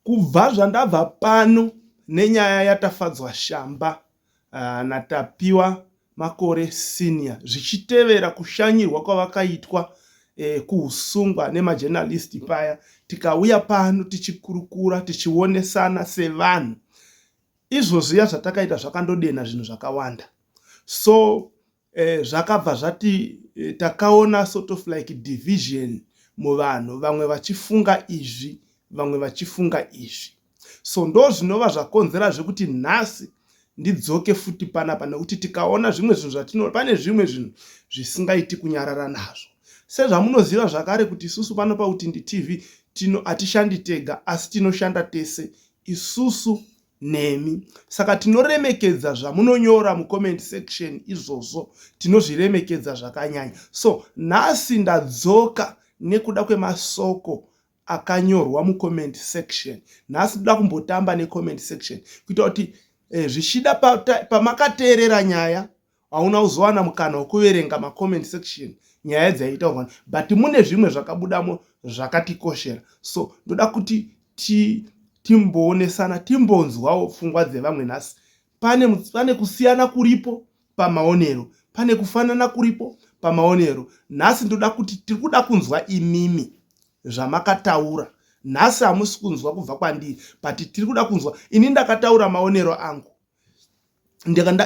Kubva zvandabva pano nenyaya yaTafadzwa Shamba naTapiwa Makore Senior zvichitevera kushanyirwa kwavakaitwa kuhusungwa nemajournalist paya, tikauya pano tichikurukura tichionesana sevanhu. Izvozviya zvatakaita zvakandodenha zvinhu zvakawanda. So zvakabva zvati takaona sort of like division muvanhu, vamwe vachifunga izvi, vamwe vachifunga izvi. So ndo zvinova zvakonzera zvekuti nhasi ndidzoke futi panapa, nekuti tikaona zvimwe zvinhu zvatino, pane zvimwe zvinhu zvisingaiti kunyarara nazvo. Sezvamunoziva zvakare kuti isusu pano paUtindi TV tino hatishandi tega, asi tinoshanda tese isusu nemi. Saka tinoremekedza zvamunonyora mucomment section, izvozvo tinozviremekedza zvakanyanya. So nhasi ndadzoka nekuda kwemasoko akanyorwa mucomment section. Nhasi ndoda kumbotamba necomment section kuita kuti zvichida pamakateerera nyaya hauna kuzowana mukana wekuverenga macomment section, nyaya dzaitaurwa, but mune zvimwe zvakabudamo zvakatikoshera. So ndoda kuti timboonesana, timbonzwawo pfungwa dzevamwe nhasi. Pane kusiyana kuripo pamaonero, pane kufanana kuripo pamaonero. Nhasi ndoda kuti tiri kuda kunzwa imimi zvamakataura. Nhasi hamusi kunzwa kubva kwandiri, but tiri kuda kunzwa. Ini ndakataura maonero angu.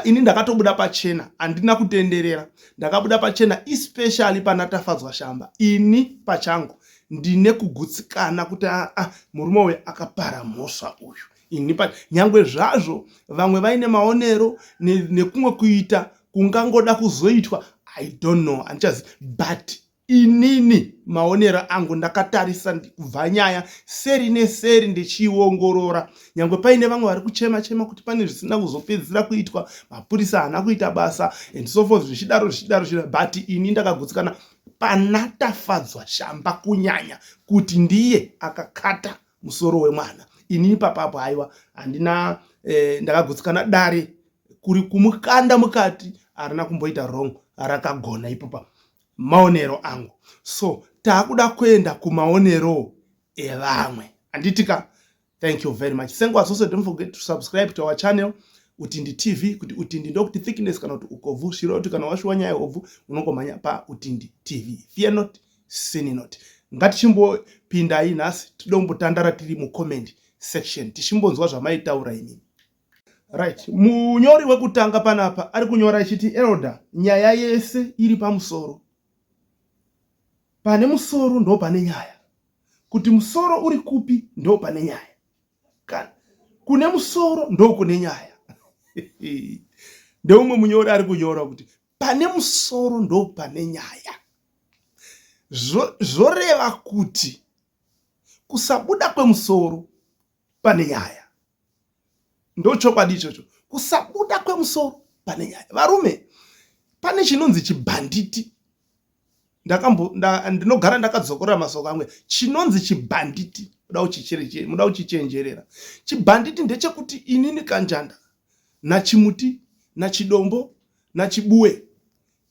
Ini ndakatobuda pachena, handina kutenderera, ndakabuda pachena, especially pana Tafadzwa Shamba. Ini pachangu ndine kugutsikana kuti aa, murume uyu akapara mhosva uyu. Ini nyangwe zvazvo vamwe vaine maonero nekumwe kuita kungangoda kuzoitwa, I don't know, handichazi, but inini maonero angu ndakatarisa kubva nyaya seri neseri ndichiiongorora. Nyangwe paine vamwe vari kuchema chema kuti pane zvisina kuzopedzisira kuitwa, mapurisa haana kuita basa and so forth, zvichidaro zvichidaro zvichidaro, but ini ndakagutsikana pana Tafadzwa Shamba kunyanya kuti ndiye akakata musoro wemwana. Inini papapo haiwa, handina, ndakagutsikana. Dare kuri kumukanda mukati harina kumboita wrong, rakagona ipopa, maonero angu. So taakuda kuenda kumaonero evamwe, handitika? Thank you very much. Senguva zvose, don't forget to subscribe to our channel, Utindi TV. Kuti Utindi ndokuti thickness kana kuti ukobvu, zvireva kuti kana washuwa nyaya hobvu unongomhanya paUtindi TV. Fear not, sin not. Ngatichimbopindai nhasi, tidombotandara tiri mucomment section tichimbonzwa zvamaitaura imimi. Right, munyori wekutanga panapa ari kunyora achiti, "Elder, nyaya yese iri pamusoro. Pane musoro ndo pane nyaya. Kuti musoro uri kupi ndo pane nyaya. Kana kune musoro ndo kune nyaya." Ndeumwe munyori ari kunyora kuti pane musoro ndo pane nyaya. Zvoreva kuti kusabuda kwemusoro pane nyaya. Ndochokwadi ichocho, kusabuda kwemusoro pane nyaya. Varume, pane chinonzi chibhanditi. Ndinogara ndakadzokorora masoko amwe. Chinonzi chibhanditi, muda kuchichenjerera. Chibhanditi ndechekuti inini Kanjanda naChimuti naChidombo naChibuwe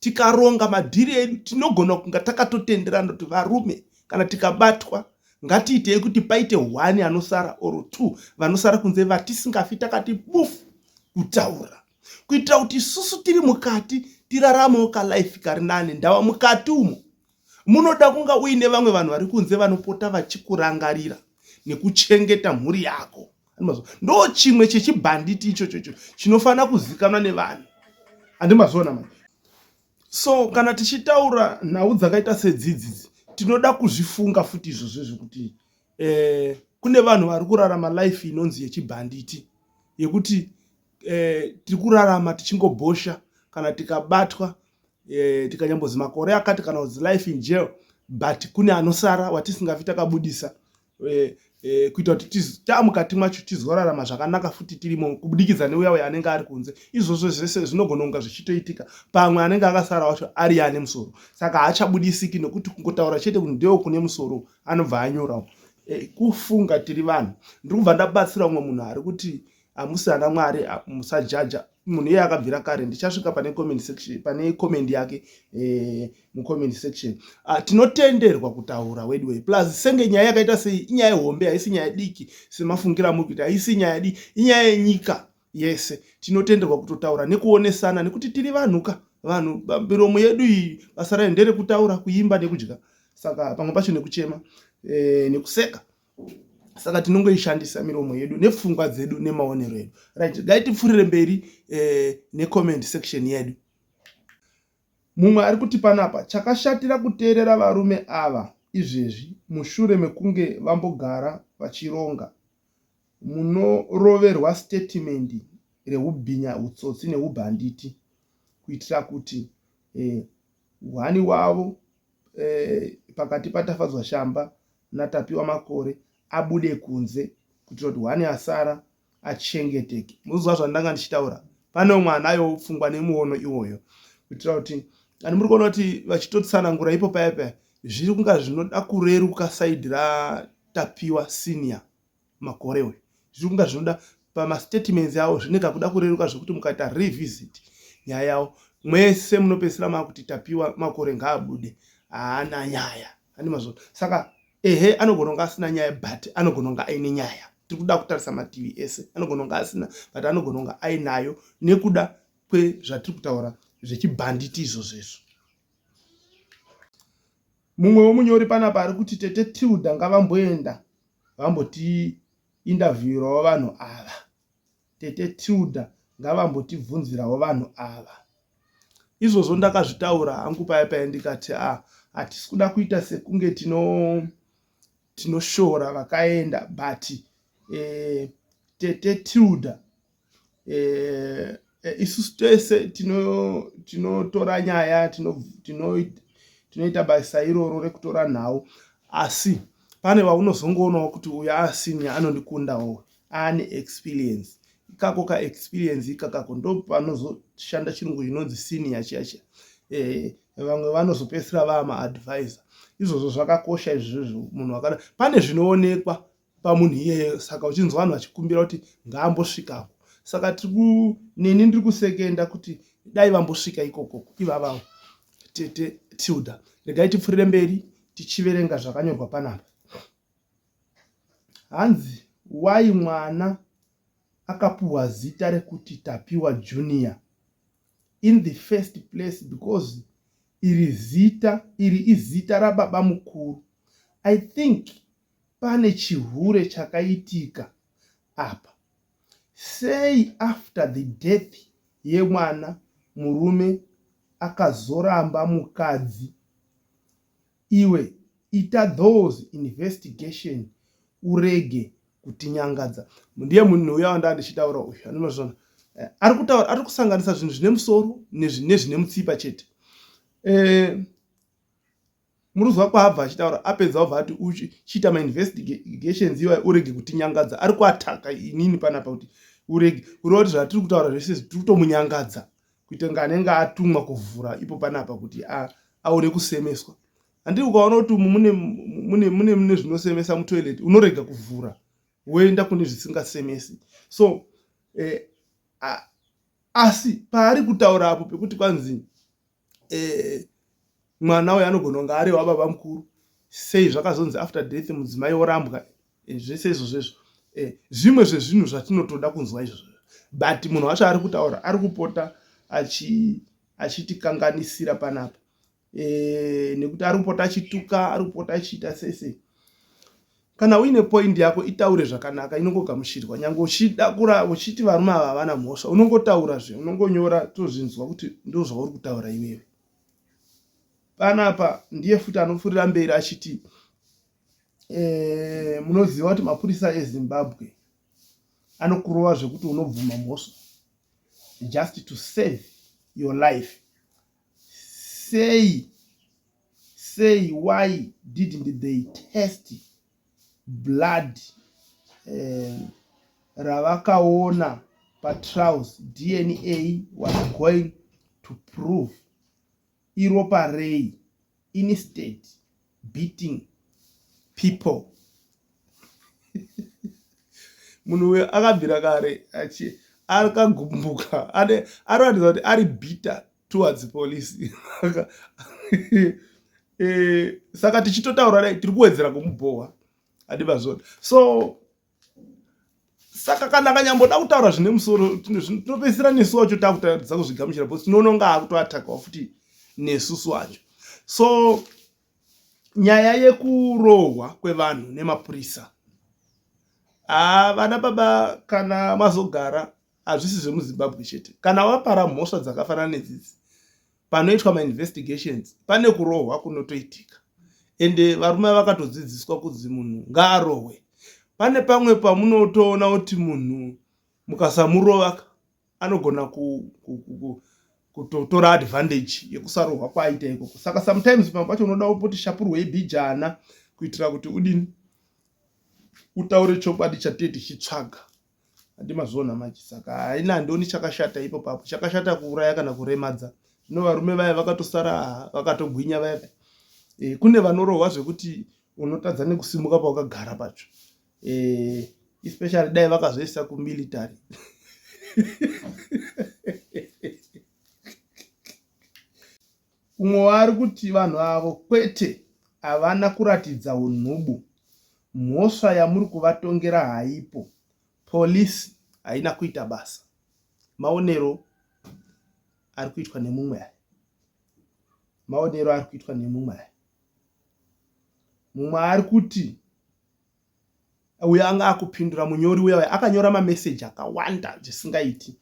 tikaronga madhiri edu, tinogona kunga takatotenderana kuti varume, kana tikabatwa ngatiitei kuti paite one anosara or two vanosara kunze vatisingafi takati bufu kutaura, kuitira kuti isusu tiri mukati tiraramewo kalife kari nani. Ndava mukati umo munoda kunga uine vamwe vanhu vari kunze vanopota vachikurangarira nekuchengeta mhuri yako. Ndo chimwe chechibhanditi ichochocho chinofanira kuzikanwa nevanhu, handimazviona manje? So kana tichitaura nhau dzakaita sedzidzi, tinoda kuzvifunga futi izvozvo zvekuti kune vanhu vari kurarama life inonzi yechibhanditi, yekuti tiri kurarama tichingobhosha. Kana tikabatwa, tikanyambozi makore akati kana kuzi life in jail, but kune anosara watisingafi takabudisa, kuita kuti tamukati macho tizorarama zvakanaka futi tirimo kubudikidza neuya uya anenge ari kunze. Izvozvo zvese zvinogona kunga zvichitoitika. Pamwe anenge akasara wacho ari ane musoro, saka haachabudisiki nekuti kungotaura chete kuti ndewo kune musoro anobva anyorawo. Kufunga tiri vanhu. Ndiri kubva ndabatsira umwe munhu ari kuti hamusi ana Mwari, musajaja. Munhu iye akabvira kare. Ndichasvika pane comment section, pane comment yake mucomment section. Tinotenderwa kutaura weduwe. Plus senge nyaya yakaita sei, inyaya hombe, haisi nyaya diki semafungiro amuri kuita. Haisi nyaya diki, inyaya yenyika yese. Tinotenderwa kutotaura nekuonesana nekuti tiri vanhuka. Vanhu, miromo yedu iyi basa rayo nderekutaura, kuimba nekudya. Saka pamwe pacho nekuchema, nekuseka. Saka tinongoishandisa miromo yedu nepfungwa dzedu nemaonero edu. Right, dai tipfurire mberi necomment section yedu. Mumwe ari kuti panapa, chakashatira kuteerera varume ava izvezvi mushure mekunge vambogara vachironga. Munoroverwa statement reubhinya, utsotsi neubhanditi kuitira kuti hwani wavo pakati paTafadzwa Shamba naTapiwa Makore abude kunze, kuitira kuti hwani asara achengeteke. Muzuva zvandanga ndichitaura, pane umwe anayo pfungwa nemuono iwoyo, kuitira kuti ani muri kuona kuti vachitotsanangura ipo paya paya, zviri kunga zvinoda kureruka side raTapiwa Senior Makore uyu. Zviri kunga zvinoda pamastatements avo, zvine kakuda kureruka, zvekuti mukaita revisit nyaya yavo mwese munopedzisira makuti Tapiwa Makore ngaabude, haana nyaya. Handi mazvo? Saka ehe, anogona kunge asina nyaya, but anogona kunge aine nyaya. Tiri kuda kutarisa mativi ese. Anogona kunge asina, but anogona kunge ainayo nekuda kwezvatiri kutaura zvechibhanditi izvozvo izvo. Mumwe wemunyori panapa ari kuti Tete Tilda ngavamboenda vambotiinterviewirawo vanhu ava. Tete Tilda ngavambotibvunzirawo vanhu ava. Izvozvo ndakazvitaura hangu paya paya, ndikati a hatisi kuda kuita sekunge tinoshora vakaenda, but Tete Tilda, isusu tese tinotora nyaya, tinoita basa iroro rekutora nhau, asi pane vaunozongoonawo kuti uyu asini anondikundawo, ane experience. Ikako kaexperience ikakako ndo panozoshanda chirungu chinonzi senior chiya chiya. Vamwe vanozopedzisira vamaadvisor. Izvozvo zvakakosha izvozvo. Munhu wakada, pane zvinoonekwa pamunhu iyeye. Saka uchinzwa vanhu vachikumbira kuti ngaambosvikako, saka tiri neni ndiri kusekenda kuti dai vambosvika ikokoko ivavavo Tete Tilda. Regai tipfurire mberi tichiverenga zvakanyorwa panapa. Hanzi, wai mwana akapuhwa zita rekuti Tapiwa Junior in the first place? Because iri zita iri izita rababa mukuru. I think pane chihure chakaitika apa. Sei after the death yemwana murume akazoramba mukadzi? Iwe ita those investigation, urege kutinyangadza. Ndiye munhu uya wanda ndichitaura uyu anomazvona. Ari kutaura, ari kusanganisa zvinhu zvine musoro nezvine mutsipa chete. Muruzwa kwaabva achitaura, apedza obva ati uchiita mainvestigations iwayo, urege kutinyangadza. Ari kuataka inini panapa kuti urege kureva kuti zvatiri kutaura zvese tiri kutomunyangadza, kuita kunge anenge atumwa kuvhura ipo panapa kuti aone kusemeswa. Handii, ukaona kuti umu mune zvinosemesa mutoilet, unorega kuvhura woenda kune zvisingasemesi. So asi paari kutaura apo pekuti kwanzi mwana uyu anogona kunge ari wababa mukuru, sei zvakazonzi after death mudzimai worambwa? Zvese izvozvo izvo zvimwe zvezvinhu zvatinotoda kunzwa izvozvo, but munhu wacho ari kutaura ari kupota achitikanganisira panapa nekuti ari kupota achituka, ari kupota achiita sei sei. Kana uine point yako, itaure zvakanaka, inongogamuchirwa. Nyange uchida kura uchiti varume ava havana mhosva, unongotaura zve, unongonyora, tozvinzwa kuti ndo zvauri kutaura iwewe. Panapa ndiye futi anopfuurira mberi achiti munoziva kuti mapurisa eZimbabwe anokurova zvekuti unobvuma mhosva just to save your life. Sei sei why didn't they test blood ravakaona patrouse? DNA was going to prove iropa rei instead beating people. Munhu uyo akabvira kare. Akagumbuka, anoratidza kuti ari bitter towards police. Saka tichitotaura dai tiri kuwedzera kumubhohwa, hadi vazvona. So saka kana akanyamboda kutaura zvine musoro, tinopedzisira nesu wacho takutadza kuzvigamuchira because tinoona kunge akutoatakawo futi nesusu wacho. So nyaya yekurohwa kwevanhu nemapurisa, haa, vana baba, kana mazogara, hazvisi zvemuZimbabwe chete. Kana wapara mhosva dzakafanana nedzidzi, panoitwa mainvestigations pane kurohwa kunotoitika. Ende varume vakatodzidziswa kunzi munhu ngaarohwe. Pane pamwe pamunotoona kuti munhu mukasamurova anogona kutotora advantage yekusarohwa kwaaita ikoko. Saka sometimes pamwe pacho unoda kuti shapurwei bhijana kuitira kuti udini, utaure chokwadi chatee tichitsvaga. Handimazviona manje. Saka haina, handioni chakashata ipo papo. Chakashata kuuraya kana kuremadza. Zvino varume vaya vakatosara vakatogwinya vaya. Kune vanorohwa zvekuti unotadza nekusimuka pawakagara pacho, especially dai vakazoisa kumilitary. Umwe waari kuti vanhu avo kwete, havana kuratidza unhubu. Mhosva yamuri kuvatongera haipo, polisi haina kuita basa. Maonero ari kuitwa nemumwe aya, maonero ari kuitwa nemumwe aya. Mumwe ari kuti uyo anga akupindura munyori uya uya akanyora mameseji akawanda zvisingaiti.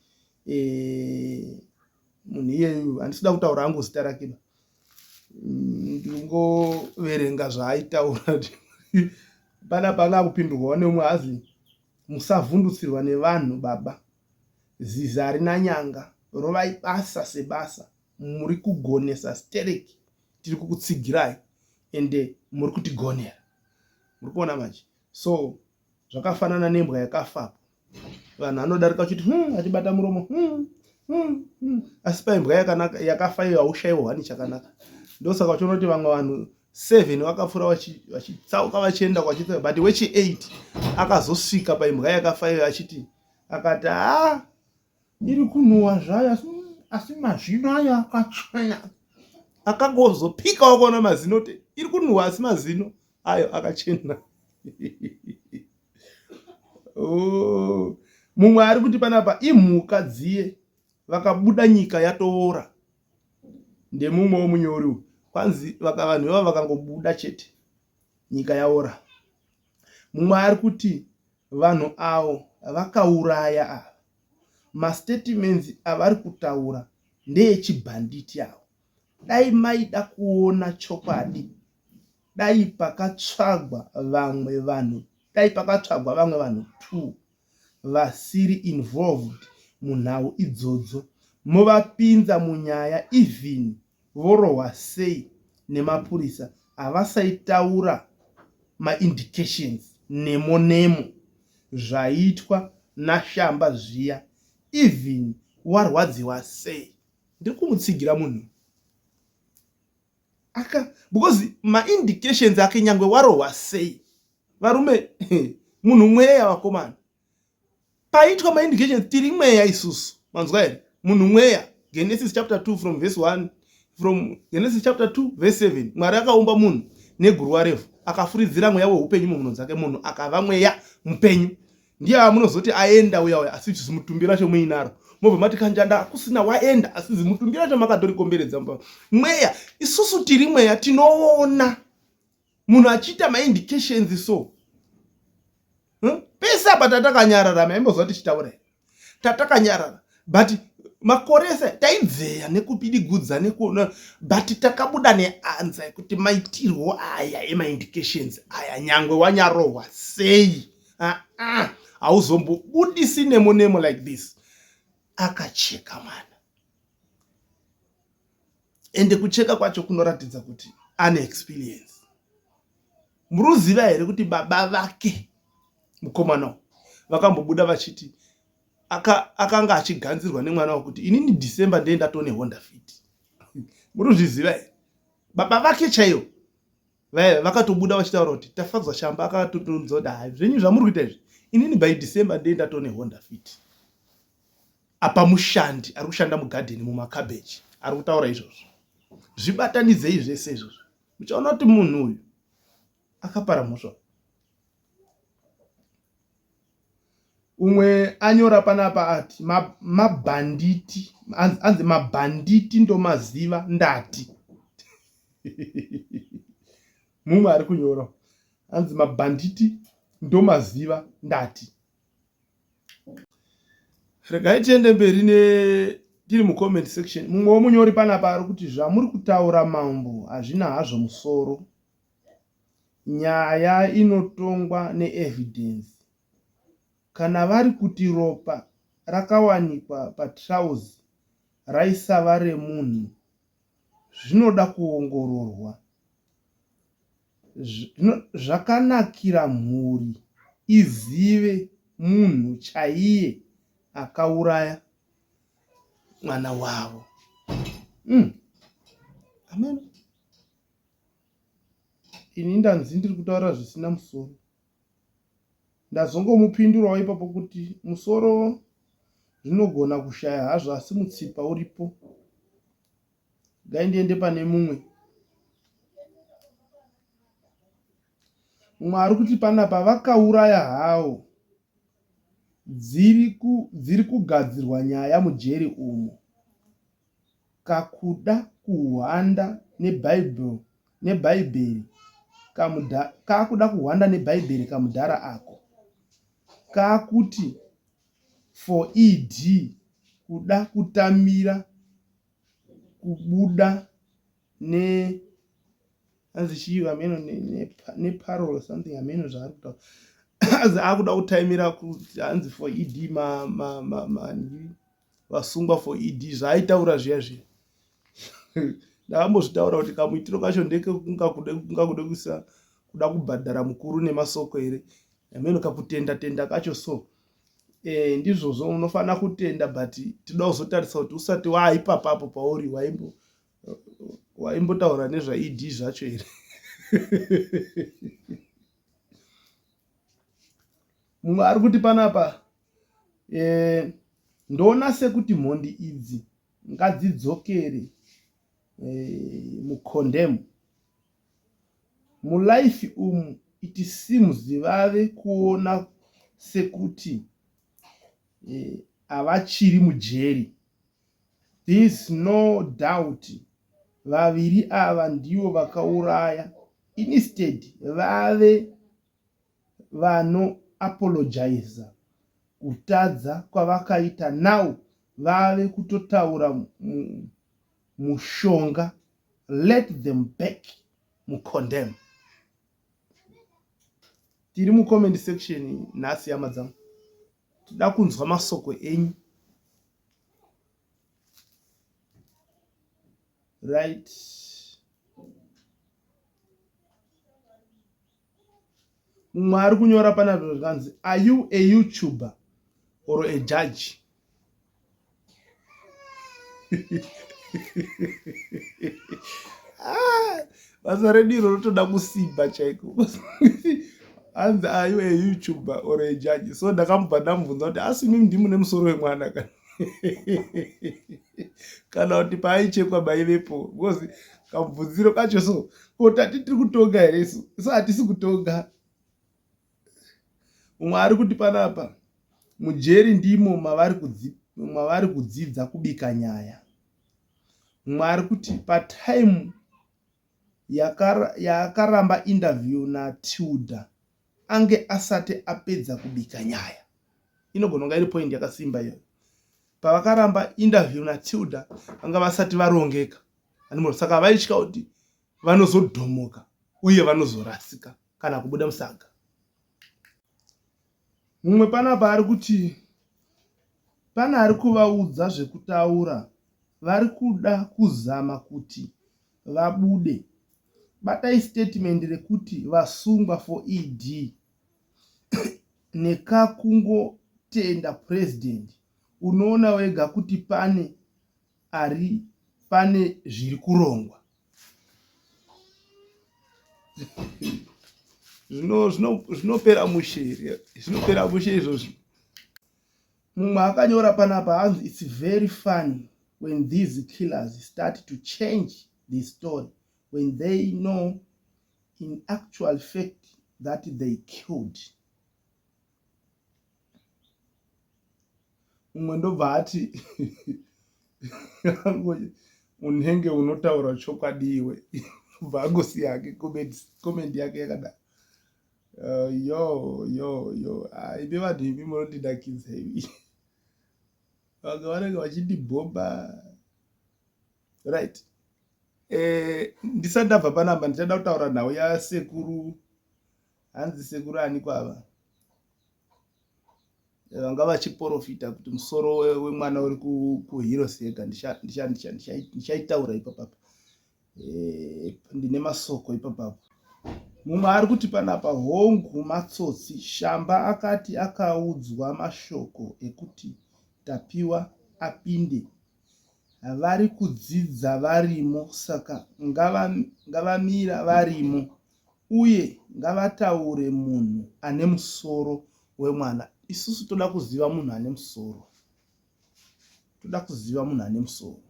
Munhu iyeyu handisi kuda kutaura hangu zita rake ba, ndingoverenga zvaaitaura panapa. Anga akupindurwawo neumwe, hazi musavhundutsirwa nevanhu baba, zizi harina nyanga, rovai basa sebasa, muri kugonesa stereki, tiri kukutsigirai ende muri kutigonera. Muri kuona manje? So zvakafanana nembwa yakafapo, vanhu vanodarika vachiti achibata muromo, Asi paimbwa yakanaka yakafa iyo haushaiwo hani chakanaka. Ndosaka uchiona kuti vamwe vanhu 7 vakapfuura vachitsauka vachienda kwachitsauka, but wechi 8 akazosvika paimbwa yakafa iyo achiti, akati, "Haa, iri kunhuhwa zvayo, asi mazino ayo akachena." Akangozopika wakaona mazino kuti iri kunhuhwa asi mazino ayo akachena. Oh. Mumwe ari kuti panapa imhuka dziye, vakabuda nyika yatoora. Ndemumwe womunyori uyu. Kwanzi vanhu ivava vakangobuda chete nyika yaora. Mumwe ari kuti vanhu avo vakauraya ava, mastatements avari kutaura ndeechibhanditi avo. Dai maida kuona chokwadi, dai pakatsvagwa vamwe vanhu, dai pakatsvagwa vamwe vanhu two vasiri involved munhau idzodzo, movapinza munyaya. Even vorohwa sei nemapurisa, havasaitaura maindications nemo nemo zvaitwa naShamba zviya, even warwadziwa sei. Ndiri kumutsigira munhu aka because maindications ake, nyangwe warohwa sei, varume, munhu mweya vakomana. Paitwa maindications, tiri mweya isusu, manzwa here? Munhu mweya. Genesis chapter 2 from verse 1, from Genesis chapter 2 verse 7, Mwari akaumba munhu neguruva revhu, akafuridzira mweya weupenyu mumhuno dzake, munhu akava mweya mupenyu. Ndiye amunozoti aenda uya uya, asi zimutumbi racho muinaro, mobva mati kanjanda kusina, waenda, asi zimutumbi racho makatorikomberedza. Mweya, isusu tiri mweya, tinoona munhu achiita maindications. So Pese apa tatakanyarara, maimbozva tichitaura here? Tatakanyarara, but makore ese taidzeya nekupidigudza nekuona, but takabuda neanza yekuti maitirwo aya emaindications aya, nyangwe wanyarohwa sei, aa, hauzombobudisi nemo nemo like this. Akacheka mwana, ende kucheka kwacho kunoratidza kuti ane experience. Muruziva here kuti baba vake mukomana vakambobuda vachiti akanga achiganzirwa nemwana wekuti inini December ndee ndatone Honda Fit? Muruzviziva here? Baba vake chaivo vaya vakatobuda vachitaura kuti Tafadzwa Shamba akatotonza kuti, "Hai, zvenyu zvamuri kuita izvi, inini by December ndee ndatone Honda Fit." Apa mushandi ari kushanda mugadheni mumakabheji ari kutaura izvozvo. Zvibatanidzei zvese izvozvo, muchaona kuti munhu uyu akapara mhosva. Umwe anyora panapa ati mabhanditi, anzi mabhanditi ndomaziva ndati. Mumwe ari kunyora anzi mabhanditi ndomaziva ndati. Regai tiende mberi ne tiri mucomment section. Mumwe wemunyori panapa ari kuti zvamuri kutaura mambo hazvina hazvo musoro. Nyaya inotongwa neevidence. Kana vari kuti ropa rakawanikwa patrouse raisava remunhu zvinoda kuongororwa. Zvakanakira mhuri izive munhu chaiye akauraya mwana wavo. Amen. Ini ndanzi ndiri kutaura zvisina musoro. Ndazongomupindurawo ipapo kuti musoro zvinogona kushaya hazvo asi mutsipa uripo. Gai ndiende pane mumwe. Mumwe ari kuti panapa vakauraya hawo. Dziri ku, dziri kugadzirwa nyaya mujeri umo. Kakuda kuhwanda nebible nebhaibheri kamudha kakuda kuhwanda nebhaibheri kamudhara ako. Kakuti for ED kuda kutamira kubuda ne hanzi chii hameno neparol something hameno zvaari kutaura hanzi akuda kutaimira hanzi for ed ma, ma, ma, ma, vasungwa for ed zvaaitaura zviya zviya ndakambozvitaura kuti kamuitiro kacho ndekekunga kude kuisa kuda kubhadhara mukuru nemasoko here hameno kakutenda tenda kacho so Eh, ndizvozvo unofanira kutenda but tinoda kuzotarisa kuti usati waaipapapo pauri waimbo waimbotaura nezvaed zvacho here mumwe ari kuti panapa eh, ndoona sekuti mhondi idzi ngadzidzokere eh, mucondem Mulife umu it seems vave kuona sekuti havachiri mujeri. There's no doubt vaviri ava ndivo vakauraya instead vave vano apologizer kutadza kwavakaita now vave kutotaura mushonga let them back mucondemn tiri mucomment section nhasi hama dzangu tida kunzwa masoko enyu right mumwe ari kunyora panapa zvikanzi are you a youtuber or a judge ah, basa redu iro rotoda kusimba chaiko hanzi are you a youtuber or a judge so ndakamubva ndamubvunza kuti asi imimi ndimune musoro wemwana kana kana kuti paaichekwa maivepo because kamubvunziro kacho so ko tati tiri kutonga here isu so hatisi kutonga mumwe ari kuti panapa mujeri ndimo mavari kudzidza kubika nyaya mumwe ari kuti patime yaakaramba interview naTilda ange asati apedza kubika nyaya. Inogona kunga iri point yakasimba iyoyo. Pavakaramba interview naTilda vanga vasati varongeka. Saka vaitya kuti vanozodhomoka uye vanozorasika kana kubuda musaga. Mumwe panapa ari kuti pane ari kuvaudza zvekutaura vari kuda kuzama kuti vabude. Batai statement rekuti vasungwa for ED nekakungotenda president unoona wega kuti pane ari pane zviri kurongwa. Zvinopera mushe here? Zvinopera mushe izvozvi. Mumwe akanyora panapa hanzi it's very funny when these killers start to change the story when they know in actual fact that they killed. Mumwe ndobva ati unenge unotaura chokwadi iwe, bva angosiya hake comment yake yakadaro. Yo yo yo, ah, imi vanhu imi munondinakidza imi, vamwe vanenge vachindibhomba. Right, ndisati ndabva panapa ndichada kutaura nhau yasekuru. Hanzi sekuru ani kwava vanga vachiprofita kuti musoro wemwana uri kuHeroes Acre. Ndichaitaura ipapapa, ndine masoko ipapapo. Mumwe ari kuti panapa, hongu matsotsi. Shamba akati akaudzwa mashoko ekuti Tapiwa apinde, vari kudzidza varimo, saka ngavamira varimo uye ngavataure munhu ane musoro wemwana. Isusu toda kuziva munhu ane musoro, toda kuziva munhu ane musoro.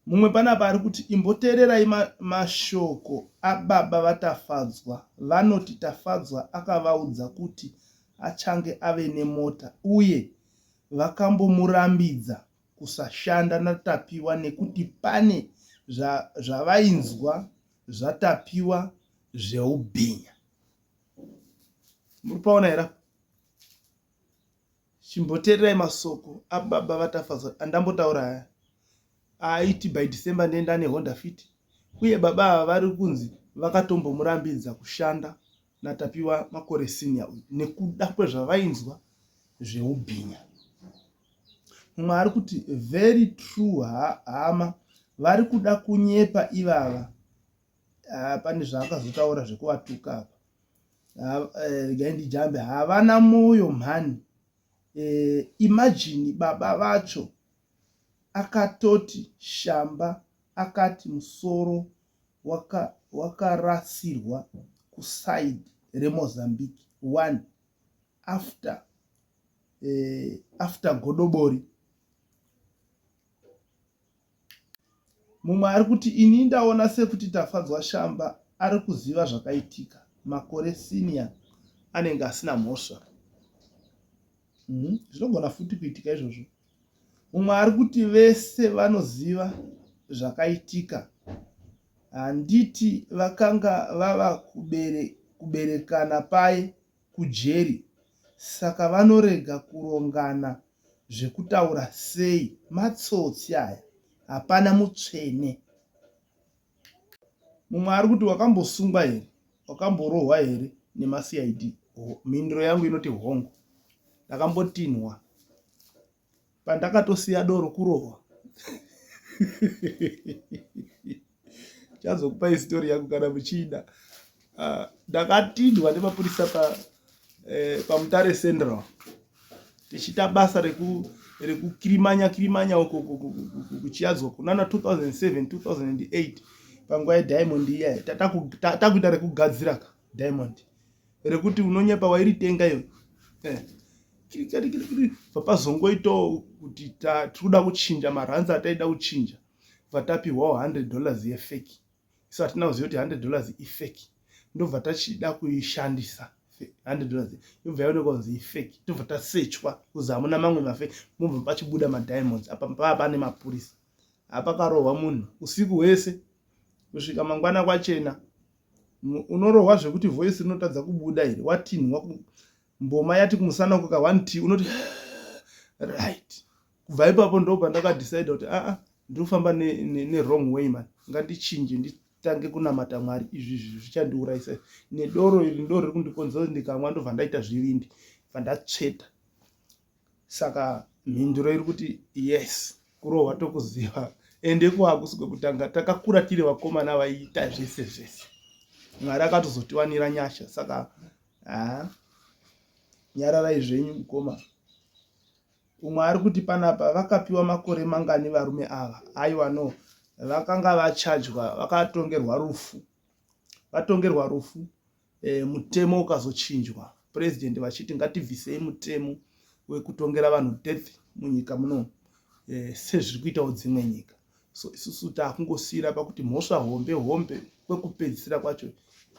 Mumwe panapa ari kuti imboteererai mashoko ababa vaTafadzwa. Vanoti Tafadzwa akavaudza kuti achange ave nemota uye vakambomurambidza kusashanda naTapiwa nekuti pane zvavainzwa zvaTapiwa zveubhinya. Muri paona here? Chimboteererai masoko ababa vaTafadzwa andambotaura aya. Aiti by December ndienda neHonda Fit, uye baba ava vari kunzi vakatombomurambidza kushanda naTapiwa Makore Senior uyu nekuda kwezvavainzwa zveubhinya. Mumwe ari kuti very true hama, vari kuda kunyepa ivava. Pane zvaakazotaura zvekuvatuka apa, regai ndijambe. Havana moyo mhani. Imagine baba vacho akatoti Shamba akati musoro wakarasirwa kuside reMozambique one after Godobori. Mumwe ari kuti ini ndaona sekuti Tafadzwa Shamba ari kuziva zvakaitika. Makore Senior anenge asina mhosva. Zvinogona futi kuitika izvozvo. Mumwe ari kuti vese vanoziva zvakaitika, handiti vakanga vava kuberekana paye kujeri, saka vanorega kurongana zvekutaura sei? Matsotsi aya, hapana mutsvene. Mumwe ari kuti wakambosungwa here, wakamborohwa here nemaCID? Mhinduro yangu inoti hongu, ndakambotinhwa. Pandakatosiya doro kurohwa. Chazokupai story yangu kana muchida. Ndakatindwa nemapurisa paMutare Central tichiita basa rekukirimanya kirimanya uko kuchiyadzwa kunana 2007 2008, panguva yediamond iya takuita rekugadzira ka diamond rekuti unonyepa wairitenga iyo. Pazongoitawo kuti tiri kuda kuchinja maranzi ataida kuchinja, vatapihwawo $100 yefake. Isu hatina kuziva kuti $100 ifake, ndobva tachida kuishandisa $100, yobva yaonekwa kunzi ifake, tobva tasechwa kuzi hamuna mamwe mafake, mobva pachibuda madiamonds. Apa pava pane mapurisa, hapakarohwa munhu usiku hwese kusvika mangwana kwachena. Unorohwa zvekuti voice rinotadza kubuda here? Watinhwa mboma yati kumusana uko ka 1 t, unoti right. Kubva ipapo ndo pandakadecide kuti aa, ndiri kufamba nerong ne way man, ngandichinje nditange kunamata Mwari. Izvi izvi zvichandiurayisa nedoro iri, ndoro riri kundikonzera kuti ndikamwa ndobva ndaita zvivindi, bva ndatsveta. Saka mhinduro iri kuti yes, kurohwa tokuziva, ende kwakusi kwekutanga. Takakura tiri vakomana vaiita zvese zvese, Mwari akatozotiwanira nyasha. Saka haa, nyararai zvenyu mukoma. Umwe ari kuti panapa vakapiwa makore mangani varume ava? Aiwa no, vakanga vachajwa, vakatongerwa rufu, vatongerwa rufu. Mutemo ukazochinjwa, president vachiti ngatibvisei mutemo. wekutongera vanhu death munyika muno eh, sezviri kuitawo dzimwe nyika. So isusu takungosiira pakuti mhosva hombe hombe kwekupedzisira kwacho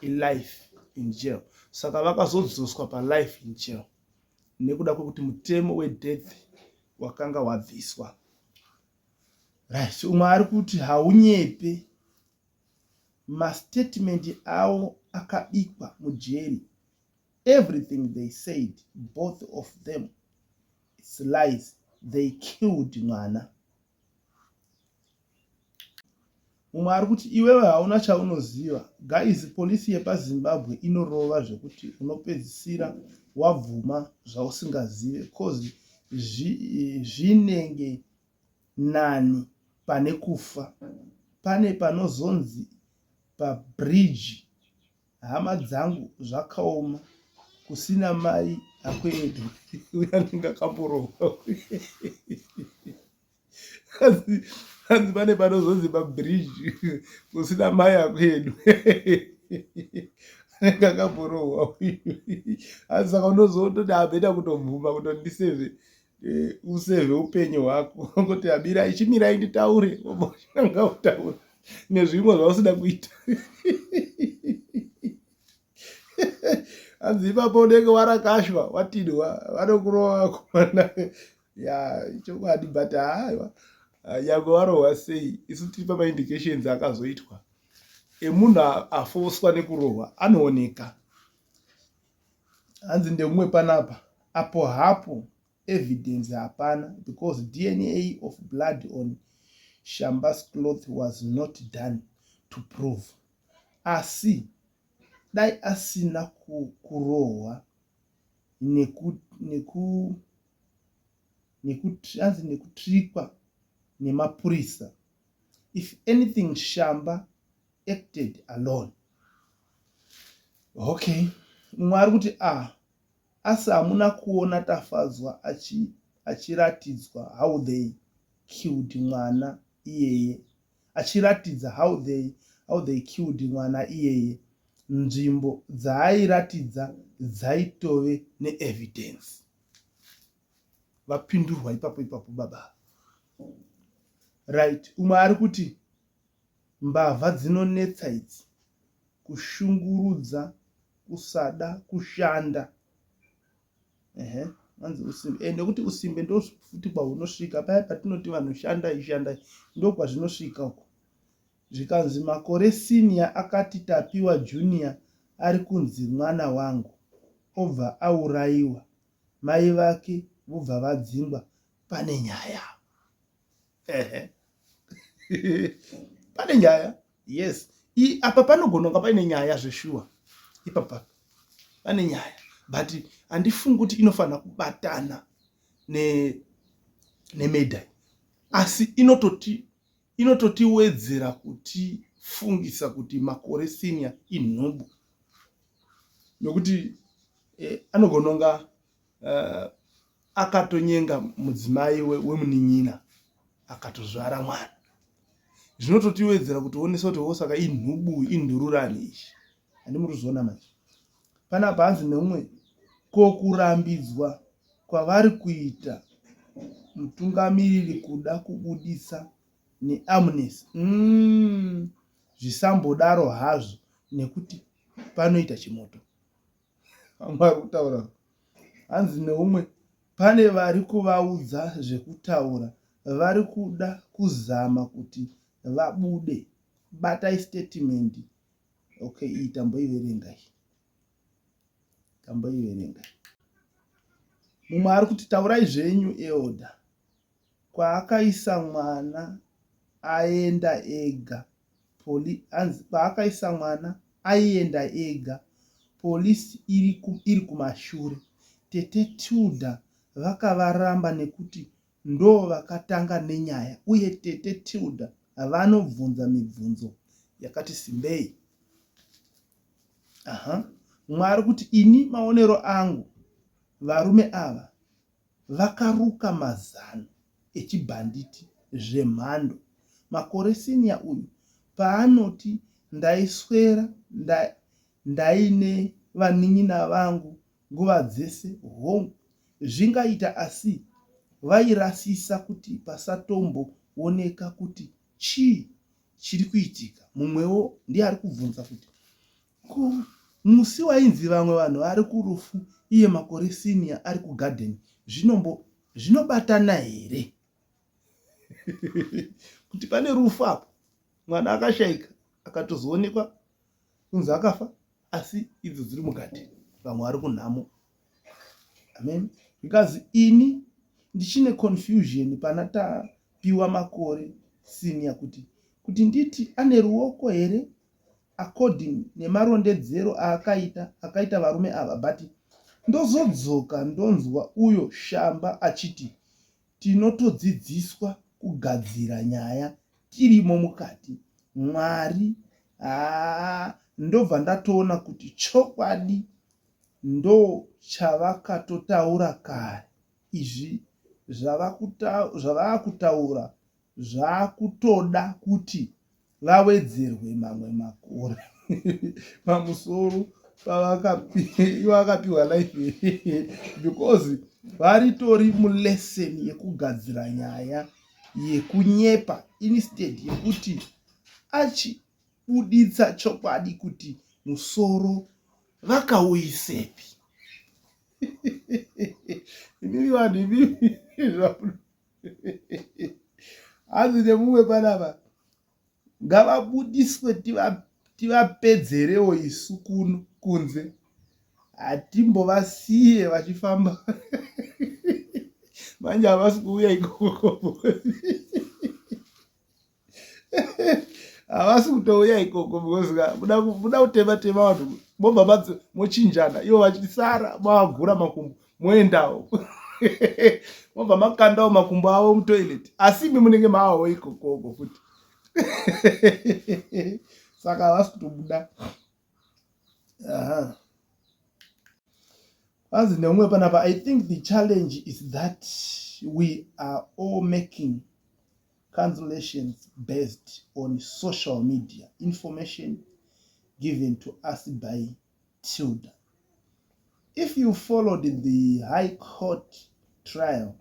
ilife in jail. Saka vakazodzoswa palife in jail nekuda kwekuti mutemo wedeath wakanga wabviswa. Right, umwe ari kuti haunyepe mastatement awo akabikwa mujeri everything they said both of them it's lies they killed mwana. Mumwe ari kuti iwewe hauna chaunoziva guys polisi yepaZimbabwe inorova zvekuti unopedzisira wabvuma zvausingazive cause zvinenge nani pane kufa. Pane panozonzi pabridge hama dzangu zvakaoma kusina mai akwedu uyo anenge akamborohwa hanzi pane panozonzi pabridge kusina mai akwedu anenge akamborohwa uyu hanzi saka unozototi abheta kutobvuma kutondiseve eh, useve upenyu hwako kuti abirai chimirai nditaure wobva kutaura nezvimwe zvausida kuita hanzi ipapo unenge warakashwa watinhwa vanokurova vakomana ya chokwadi but haiwa nyangwe warohwa sei isu tiri pamaindications akazoitwa emunhu afoswa nekurohwa anooneka Hanzi ndeumwe panapa apo hapo evidence hapana because DNA of blood on Shamba's cloth was not done to prove. Asi dai asina kurohwa neku neku hanzi nekutrikwa nemapurisa. If anything Shamba acted alone. Okay, mumwe ari kuti ah, asi hamuna kuona Tafadzwa achiratidzwa how they killed mwana iyeye, achiratidza how they, how they killed mwana iyeye. Nzvimbo dzaairatidza dzaitove neevidence. Vapindurwa ipapo ipapo baba. Right, umwe ari kuti Mbavha dzinonetsa idzi kushungurudza kusada kushanda ehe hanzi usimbe eh, nekuti usimbe ndofuti kwahunosvika paya patinoti vanhu shandai shandai ndokwazvinosvika uko zvikanzi makore senior akati tapiwa junior ari kunzi mwana wangu obva aurayiwa mai vake vobva vadzingwa pane nyaya ehe pane nyaya yes I, apa panogona kunga paine nyaya zveshuwa ipapa pane nyaya but handifungi kuti inofanira kubatana nemedha ne asi inototi inototiwedzera kutifungisa kuti makore senior inhubu nokuti eh, anogona kunga uh, akatonyenga mudzimai wemunin'ina akatozvara mwana zvinototiwedzera kutionesa kuti wo saka inhubu indururani ichi handi muri kuzviona manje panapa hanzi neumwe ko kurambidzwa kwavari kuita mutungamiriri kuda kubudisa neamnes mm, zvisambodaro hazvo nekuti panoita chimoto Vamwe vari kutaura hanzi neumwe pane vari kuvaudza zvekutaura vari kuda kuzama kuti vabude batai statement okay iyi tamboiverenga iyi tamboiverenga mumwe ari kuti taurai zvenyu elder kwaakaisa mwana aenda ega Poli, hanzi kwaakaisa mwana aienda ega police iri, ku, iri kumashure. Tete Tilda vakavaramba nekuti ndovakatanga nenyaya uye tete Tilda vanobvunza mibvunzo yakati simbei. Aha. Mumwe ari kuti ini maonero angu varume ava Vakaruka mazano echibhanditi zvemhando. Makore senior uyu paanoti ndaiswera ndaine vanin'ina vangu nguva dzese hongu Zvingaita asi vairasisa kuti pasatombooneka kuti chii chiri kuitika. Mumwewo ndiye ari kubvunza kuti ko musi wainzi vamwe vanhu vari kurufu iye Makore Senior ari kugarden zvinombo zvinobatana here? Kuti pane rufu apo mwana akashaika akatozoonekwa kunzi akafa asi idzo dziri mugarden vamwe vari kunhamo. Amen. Because ini ndichine confusion pana Tapiwa Makore Senior kuti kuti nditi ane ruoko here according nemarondedzero aakaita akaita varume ava but ndozodzoka ndonzwa uyo Shamba achiti tinotodzidziswa kugadzira nyaya tirimo mukati Mwari haa ndobva ndatoona kuti chokwadi Ndochavakatotaura kare izvi zvavakutaura zvakutoda kuti vawedzerwe mamwe makore pamusoro pavakapiwa life because varitori mulesson yekugadzira nyaya yekunyepa instead yekuti achi Buditsa chokwadi kuti musoro vakauisepi. Imimi vanhu imimi hanzi nemumwe panapa ngavabudiswe tivapedzerewo isu kuno kunze hatimbovasiye vachifamba manje havasi kuuya ikoko havasi kutouya ikoko because muda kutema tema vanhu mobva madzi mochinjana ivo vachisara mavagura makumbo moendawo mobva makandawo makumbo avo mutoilet asi imi munenge mawawo ikokoko futi saka havasi kutobuda. Aha. Hanzi neumwe panapa, I think the challenge is that we are all making Cancellations based on social media information given to us by Tilda. If you followed the High Court trial,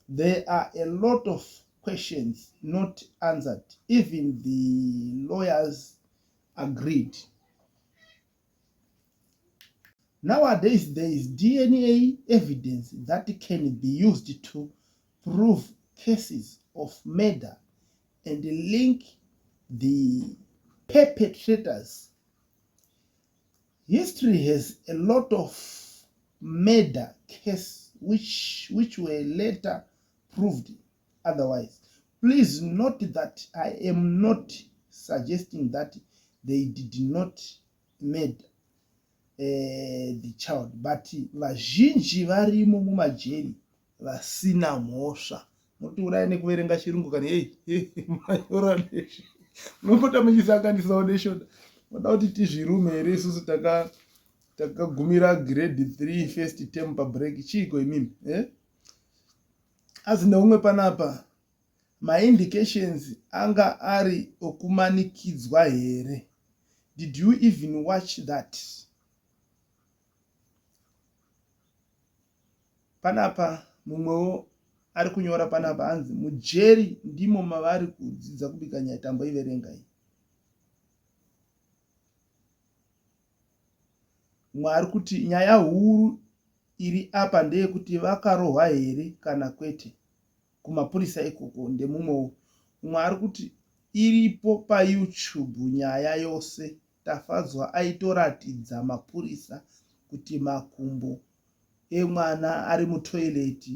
there are a lot of questions not answered. Even the lawyers agreed. Nowadays there is DNA evidence that can be used to prove cases of murder and link the perpetrators. History has a lot of murder cases which, which were later proved otherwise. Please note that I am not suggesting that they did not murder uh, the child but vazhinji varimo mumajeri vasina mhosva. Motiuraya nekuverenga chirungu kani hei manyora neshi munopota muchisanganisawo neshona moda kuti tizvirume here isusu taka takagumira grade 3 first term pabreak chiiko imimi eh? Azi neumwe panapa maindications anga ari okumanikidzwa here did you even watch that Panapa mumwewo ari kunyora panapa hanzi mujeri ndimo mavari kudzidza kubika nyaya tamboiverenga iyi. Mumwe ari kuti nyaya huru iri apa ndeyekuti vakarohwa here kana kwete kumapurisa ikoko ndemumwewo. Mumwe ari kuti iripo paYouTube nyaya yose Tafadzwa aitoratidza mapurisa kuti makumbo emwana ari mutoilet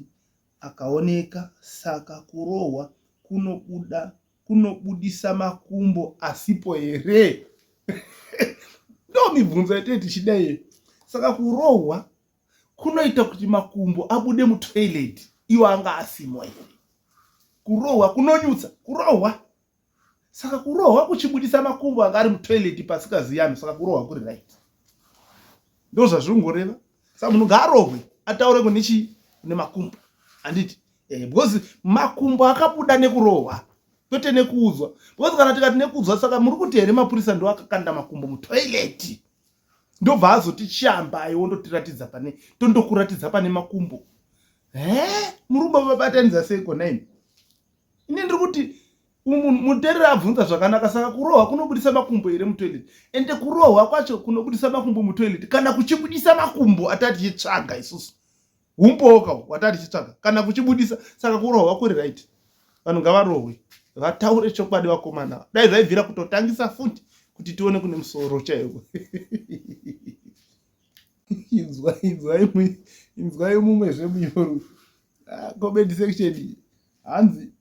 akaoneka saka kurohwa kunobuda kunobudisa makumbo asipo here? Ndo mibvunzo yatee tichida iye. Saka kurohwa kunoita kuti makumbo abude mutoilet iwo anga asimo here? Kurohwa kunonyutsa kurohwa saka kurohwa kuchibudisa makumbo anga ari mutoilet pasikaziyanwi saka kurohwa kuri right ndozvazvingoreva saka munhu ngaarohwe ataure kune chii kune makumbo handiti eh, because makumbo akabuda nekurohwa kwete nekuudzwa because kana tikati nekuudzwa saka muri kuti here mapurisa ndo akakanda makumbo mutoilet ndobva azoti chiambai wondotiratidza pane tondokuratidza pane makumbo. He, muri kubabatanidza seiko nhaimi? Ini ndiri kuti mutereri abvunza zvakanaka, saka kurohwa kunobudisa makumbo here mutoilet? Ende kurohwa kwacho kunobudisa makumbo mutoilet kana kuchibudisa makumbo atatichitsvaga isusu, humboka hwatatichitsvaga kana kuchibudisa, saka kurohwa kuri right. Vanhu ngavarohwe vataure chokwadi vakomana, dai zvaibvira kutotangisa futi kuti tione kune musoro chaiwo. Inzwai, inzwai, inzwai mumwezve munyoro. Ah, comment section hanzi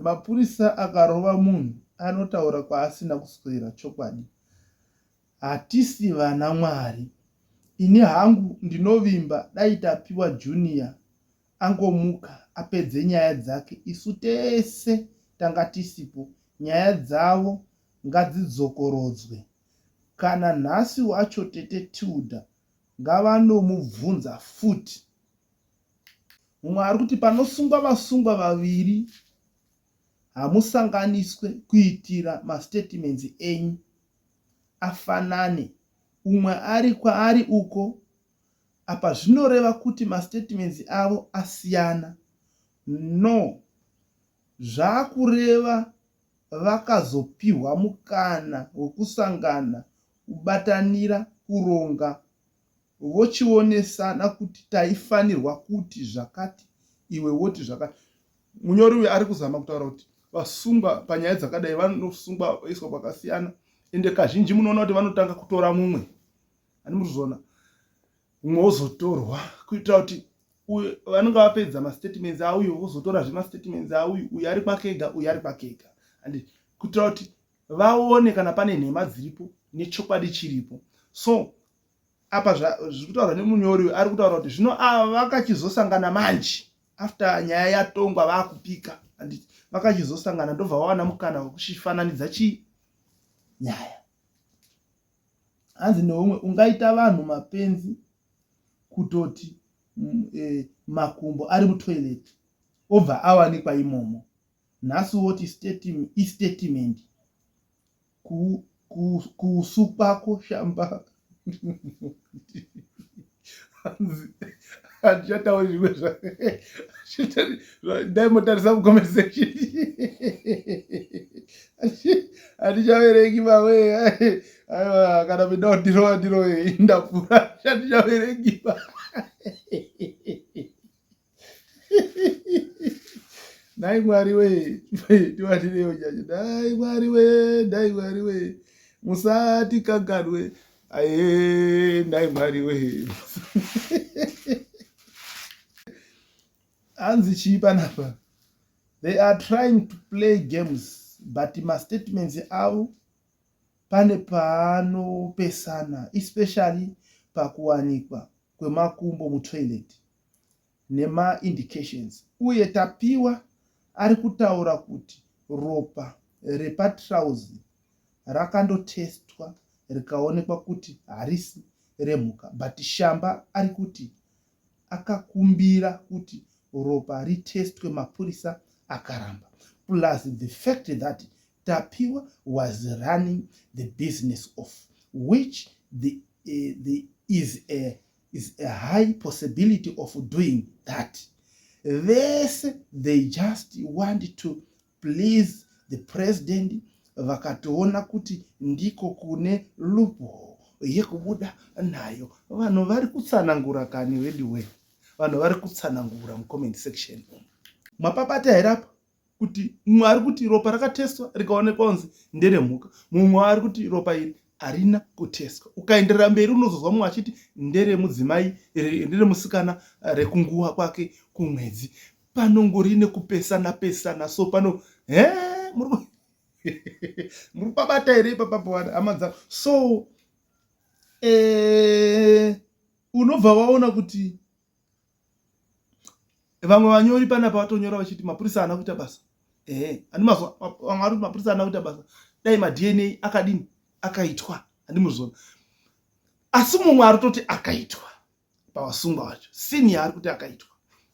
mapurisa akarova munhu anotaura kwaasina kuswera. Chokwadi, hatisi vana Mwari. Ini hangu ndinovimba dai Tapiwa Junior angomuka apedze nyaya dzake, isu tese tanga tisipo. Nyaya dzavo ngadzidzokorodzwe. Kana nhasi wacho tete Tilda ngavanomubvunza futi. Mumwe ari kuti panosungwa vasungwa vaviri hamusanganiswe kuitira mastatements enyu afanane umwe ari kwaari uko apa zvinoreva kuti mastatements avo asiyana no zvakureva vakazopihwa mukana wekusangana kubatanira kuronga vochionesana kuti taifanirwa kuti zvakati iwe woti zvakati. Munyori uyu ari kuzama kutaura kuti vasungwa panyaya dzakadai vanosungwa voiswa kwakasiyana, ende kazhinji munoona kuti vanotanga kutora mumwe, ani murikuzviona, mumwe wozotorwa kuitira kuti uyu vanenge vapedza mastatements auyu vozotorazve mastatements auyu, uyu ari kwake ega, uyu ari kwake ega, and kuitira kuti vaone kana pane nhema dziripo nechokwadi chiripo. So apa zviri kutaurwa nemunyori uyu, ari kutaura kuti zvino ava vakachizosangana manje after nyaya yatongwa vaakupika, handiti? Vakachizosangana ndobva vawana mukana wekuchifananidza chii nyaya. Hanzi neumwe, ungaita vanhu mapenzi kutoti makumbo ari mutoilet obva awanikwa imomo, nhasi woti istatement kusu kwako shamba. Handichatauri zvimwe, ndaimotarisa mucomment section, handichaverengi mawe. Aiwa, kana pindawo ndirowa ndirowe, ndapfuura, handichaverengi. Nhai Mwari we, tiwatirewo chacho. Nhai Mwari we, nhai Mwari we, musatikanganwe. Aye, nhai Mwari we. Hanzi chii panapa? They are trying to play games, but mastatements avo pane paanopesana, especially pakuwanikwa kwemakumbo mutoilet nemaindications, uye Tapiwa ari kutaura kuti ropa repatrauzi rakandotestwa rikaonekwa kuti harisi remhuka, but Shamba ari kuti akakumbira kuti ropa ritestwe mapurisa akaramba, plus the fact that Tapiwa was running the business of which the is a high possibility of doing that. Vese they just want to please the president, vakatoona kuti ndiko kune loophole yekubuda nayo. Vanhu vari kutsanangura kani weduwe, vanhu vari kutsanangura mucomment section umu. Mapapata here apa kuti mumwe ari kuti ropa rakatestwa rikaonekwa kunzi nderemhuka, mumwe ari kuti ropa iri harina kutestwa? Ukaenderera mberi unozozwa mumwe achiti nderemudzimai, nderemusikana, rekunguva kwake kumwedzi. Panongori nekupesana pesana. So pano he muri kupabata here ipapapo, hama dzangu? So unobva waona kuti vamwe vanyori panapa vatonyora vachiti mapurisa haana kuita basa. Ehe, handi mazwa vamwe vari kuti mapurisa haana kuita basa, dai maDNA akadini akaitwa, handi muzvona? Asi mumwe ari kutoti akaitwa pavasungwa vacho, senior ari kuti akaitwa,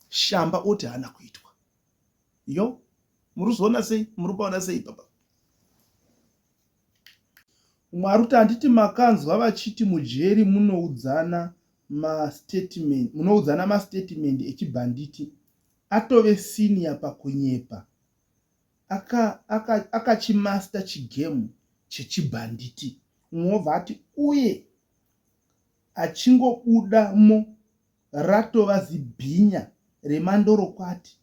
Shamba oti haana kuitwa. Yo, muri kuzoona sei? Muri kupaona sei papa? Mumwe ari kuti handiti makanzwa vachiti mujeri munoudzana. mastatement munoudzana mastatement echibhanditi atove senior pakunyepa akachimaster aka, aka chigame chechibhanditi umwe wobva ati uye achingobuda mo ratova zibhinya remandorokwati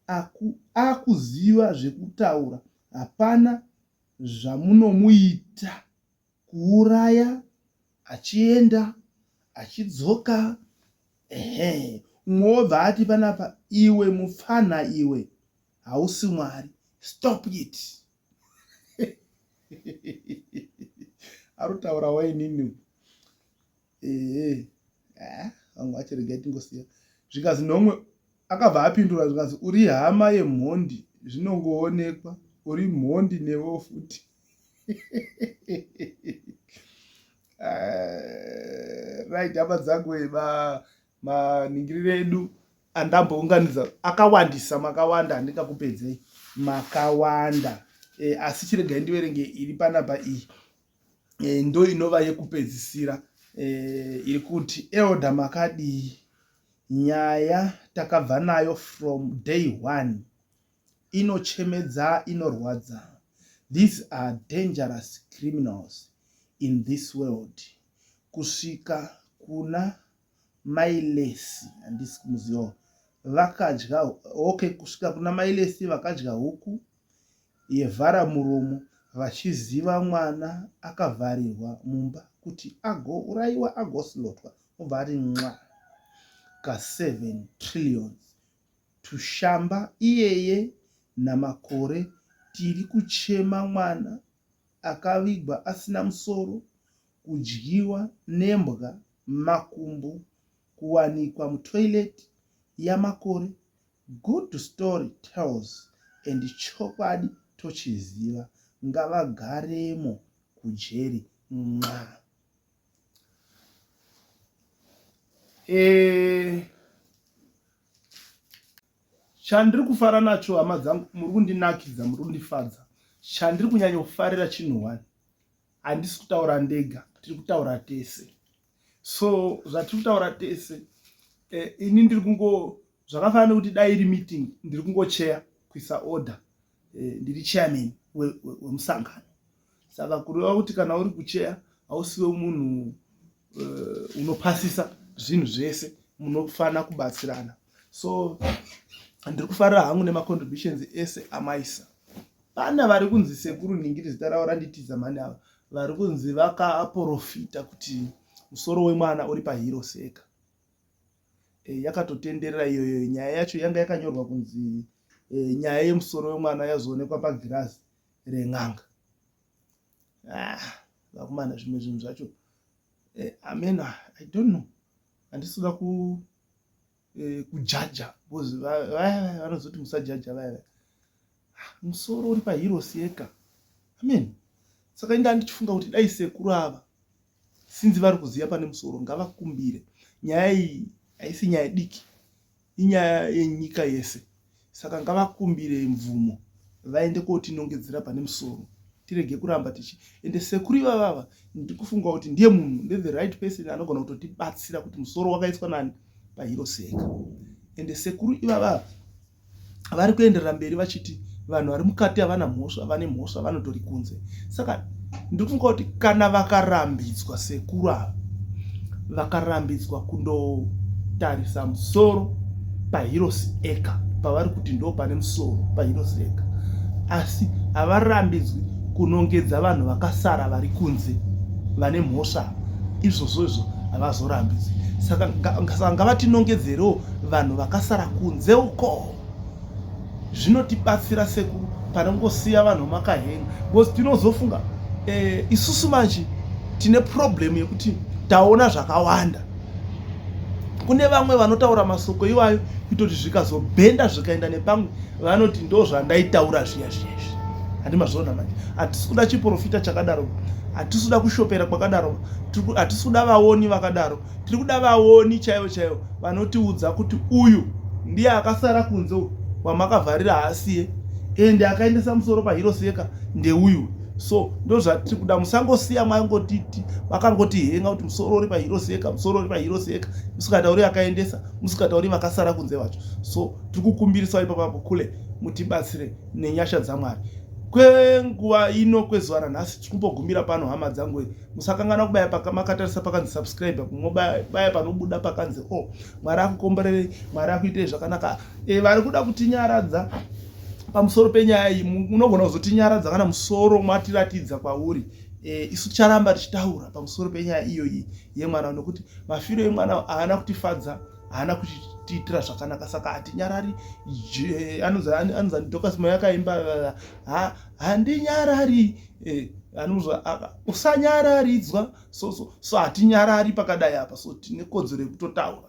aku, akuziva zvekutaura hapana zvamunomuita kuuraya achienda achidzoka ehe umwe wobva ati panapa iwe mupfanha iwe hausi mwari stop it arutaura wainini ehe eh, vamwe vacho regai tingosiya zvikazi nomwe akabva apindura zvikazi uri hama yemhondi zvinongoonekwa uri mhondi newo futi eh, right hama dzangu eh, maningiriro edu andambounganidza akawandisa makawanda handingakupedzei makawanda e, asi chiregai ndiverenge iri panapa iyi e, ndo inova yekupedzisira e, iri kuti elder makadii nyaya takabva nayo from day one inochemedza inorwadza these are dangerous criminals in this world kusvika kuna mailesi handisi kumuzivawo vakadya okay kusvika kuna mailesi vakadya huku yevhara muromo vachiziva mwana akavharirwa mumba kuti agouraiwa agoslotwa obva ati nxa ka 7 trillions tushamba iyeye namakore tiri kuchema mwana akavigwa asina musoro kudyiwa nembwa makumbo kuwanikwa mutoilet yamakore Good story tells and chokwadi tochiziva ngavagaremo kujeri nxa. Eh, chandiri kufara nacho hama dzangu muri kundinakidza muri kundifadza chandiri kunyanyofarira chinhu one handisi kutaura ndega tiri kutaura tese so zvatiri kutaura tese eh, ini ndiri kungo zvakafanana nekuti dai iri meeting ndiri kungocheya kuisa order eh, ndiri chairman wemusangano we, we saka kureva kuti kana uri kucheya hausiwe munhu uh, unopasisa zvinhu zvese munofanira kubatsirana so ndiri kufarira hangu nemacontributions ese amaisa Pana vari kunzi sekuru nhingi zita ravo randitiza mhani ava vari kunzi vakaporofita kuti musoro wemwana uri pahero seka e, yakatotenderera iyoyo nyaya yacho yanga yakanyorwa kunzi e, nyaya yemusoro wemwana yazoonekwa pagirazi ren'anga ah, vakomana zvimwe zvinhu zvacho e, amena i don't know handisi kuda ku eh, kujaja because vaya vanozoti musajaja vaya vaya ah, musoro uri paheroes yega amen saka inda ndichifunga kuti dai sekuru ava sinzi vari kuziva pane musoro ngavakumbire nyaya iyi haisi nyaya diki inyaya yenyika yese saka ngavakumbire mvumo vaende kotinongedzera pane musoro tirege kuramba tichi ende sekuru ivavava ndikufunga kuti ndiye munhu nde the right person anogona kutotibatsira kuti musoro wakaiswa nani pahiroseka ende sekuru ivavava vari kuenderera mberi vachiti vanhu vari mukati havana mhosva vane mhosva vanotori kunze saka ndikufunga kuti kana vakarambidzwa sekuru ava vakarambidzwa kundotarisa musoro pahirosi eka pavari kuti ndo pane musoro pahirosi eka asi havarambidzwi kunongedza vanhu vakasara vari kunze vane mhosva izvozvo izvo havazorambidzwi saka ngavatinongedzerewo vanhu vakasara kunze uko zvinotibatsira sekuru panongosiya vanhu makahenga because tinozofunga eh, isusu manje tine problem yekuti taona zvakawanda kune vamwe vanotaura masoko iwayo kutoti zvikazobhenda zvikaenda nepamwe vanoti ndo zvandaitaura zviya zviya izvi handi mazviona manje hatisi kuda chiprofita chakadaro hatisi kuda kushopera kwakadaro hatisi kuda vaoni vakadaro tiri kuda vaoni chaivo chaivo vanotiudza kuti uyu ndiye akasara kunze uyu wamakavharira haasiye ende akaendesa musoro pahiroseka ndeuyu So ndozvatiri kuda, musangosiya mwangotiti makangoti henga kuti musoro uri paHeroes Acre, musoro uri paHeroes Acre, musikatauri akaendesa, musikatauri vakasara kunze vacho. So tiri kukumbirisa ipapapo kule mutibatsire nenyasha dzaMwari. Kwenguva ino, kwezuva ranhasi, tiri kumbogumira pano, hama dzangu. Musakanganwa kubaya makatarisa pakanzi subscribe, mobaya panobuda pakanzi o oh, Mwari akukomborerei, Mwari akuitei zvakanaka. Vari kuda kutinyaradza pamusoro penyaya iyi, munogona kuzotinyaradza kana musoro mwatiratidza kwauri. Isu ticharamba tichitaura pamusoro penyaya iyoyi yemwana, nokuti mafiro emwana haana kutifadza, haana kutiitira zvakanaka, saka hatinyarari. Anonzi Dorcas Moyo akaimba, "Handinyarari," anozwa usanyararidzwa. So hatinyarari pakadai apa. So tine kodzero yekutotaura.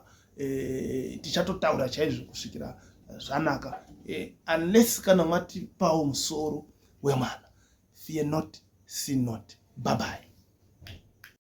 Tichatotaura chaizvo kusvikira zvanaka, unless kana mwatipawo musoro wemwana. Fear not, sin not. Bye bye.